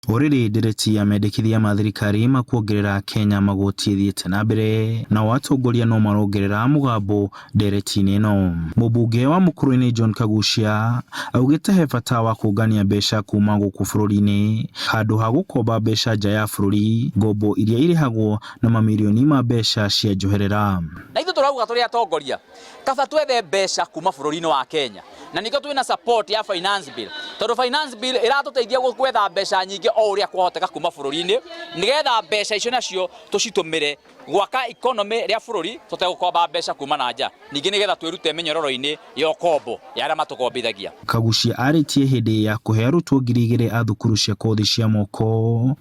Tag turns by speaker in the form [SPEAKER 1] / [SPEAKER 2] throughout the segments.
[SPEAKER 1] O rĩrĩ, ndereti ya mendekithia ma thirikari ma kuongerera Kenya magoti ĩthiĩte na mbere, nao atongoria no marongerera mũgambo ndereti-inĩ ĩno. Mũmbunge wa Mukurwe-inĩ John Kaguchia augĩte he bata wa kũngania mbeca kuma gũkũ bũrũri-inĩ handũ ha gũkomba mbeca nja ya bũrũri, ngombo iria irĩhagwo na mamirioni ma mbeca cia njoherera.
[SPEAKER 2] Na ithuĩ tũrauga tũrĩ atongoria, kaba twethe mbeca kuma bũrũri-inĩ wa Kenya, na nĩkĩo twĩna support ya finance bill, tondũ finance bill ĩratũteithia gwetha mbeca nyingĩ o ũrĩa kwahoteka kuma bũrũri-inĩ, nĩgetha mbeca icio nacio tũcitũmĩre gwaka economy rĩa bũrũri tũtegũkomba mbeca kuma na nja, ningĩ nĩgetha twĩrute mĩnyororo-inĩ ya ũkombo ya arĩa matũkombithagia.
[SPEAKER 1] Kaguchia arĩtie hĩndĩ ya kũhe arutwo 2000 a thukuru cia kothi cia moko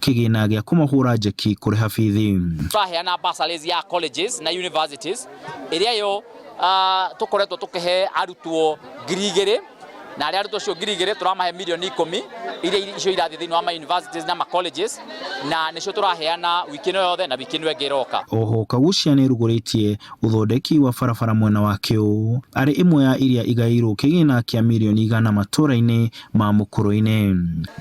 [SPEAKER 1] kĩgĩna gĩa kũmahũra njeki kũrĩha bithi.
[SPEAKER 2] Tũraheana bursaries ya colleges na universities ĩrĩa yo tũkoretwo tũkĩhe arutwo 2000, na arĩa arutwo acio 2000 tũramahe mirioni 10 iria icio irathiĩ thĩinĩ wa ma universities na ma colleges, na nĩcio tũraheana wiki ĩno yothe na wiki ĩno ĩngĩ ĩroka.
[SPEAKER 1] Oho Kaguchia nĩrugũrĩtie ũthondeki wa barabara mwena wa Kĩũ arĩ ĩmwe ya iria igaĩirwo kĩgĩna kĩa mirioni 100 matũra-inĩ ma Mũkũrũ-inĩ.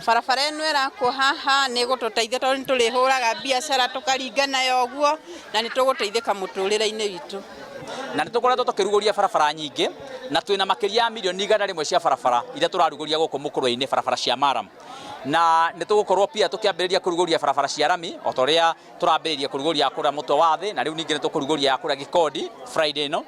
[SPEAKER 3] Barabara ĩno ĩrakwo haha nĩ ĩgũtũteithia tondũ nĩ tũrĩhũraga biacara tũkaringa nayo ũguo, na nĩ tũgũteithĩka mũtũrĩre-inĩ witũ.
[SPEAKER 2] Na nĩ tũkoretwo tũkĩrugũria barabara nyingĩ, na twĩna makĩria ya mirioni 100 cia barabara iria tũrarugũria gũkũ Mũkũrwe-inĩ, barabara cia murram, na nĩ tũgũkorwo pia tũkĩambĩrĩria kũrugũria barabara cia rami o ta ũrĩa tũrambĩrĩria kũrugũria kũrĩa mũtwe wa thĩ, na rĩu ningĩ nĩ tũkũrugũria ya kũrĩa Gĩkondi Friday ĩno,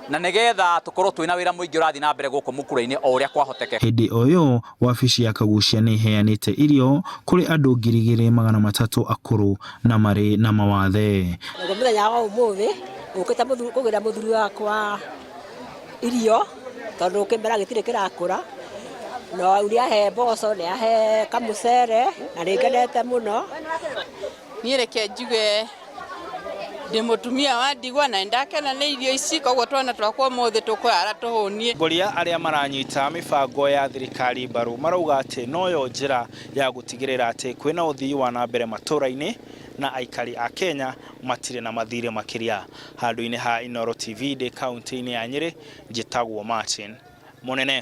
[SPEAKER 2] na nĩgetha tũkorwo twĩna wĩra mũingĩ ũrathiĩ na mbere gũkũ Mũkũrwe-inĩ o ũrĩa kwahotekeka.
[SPEAKER 1] Hĩndĩ o ĩyo wabici ya Kaguchia nĩ ĩheanĩte irio kũrĩ andũ 2300 akũrũ na marĩ na mawathe.
[SPEAKER 4] Naguo mũthenya wa ũmũthĩ ũkĩte kũgĩra mũthuri wakwa irio, tondũ kĩmera gĩtirĩ kĩrakũra, no nĩ ahe mboco, nĩ ahe kamũcere, na nĩ ngenete mũno.
[SPEAKER 3] Niĩ reke njuge ndĩ mũtumia wa ndigwa na nĩndakena nĩ irio ici, koguo twana twakwa ũmũthĩ tũkũrara tũhũnie.
[SPEAKER 5] Atongoria arĩa maranyita mĩbango ya thirikari mbaru marauga atĩ noyo njĩra ya gũtigĩrĩra atĩ kwĩna ũthii wa na mbere matũra-inĩ na aikari a Kenya matirĩ na mathirĩ makĩria. Handũ-inĩ ha Inooro TV ndĩ kaunti-inĩ ya Nyĩrĩ, njĩtagwo Martin Mũnene.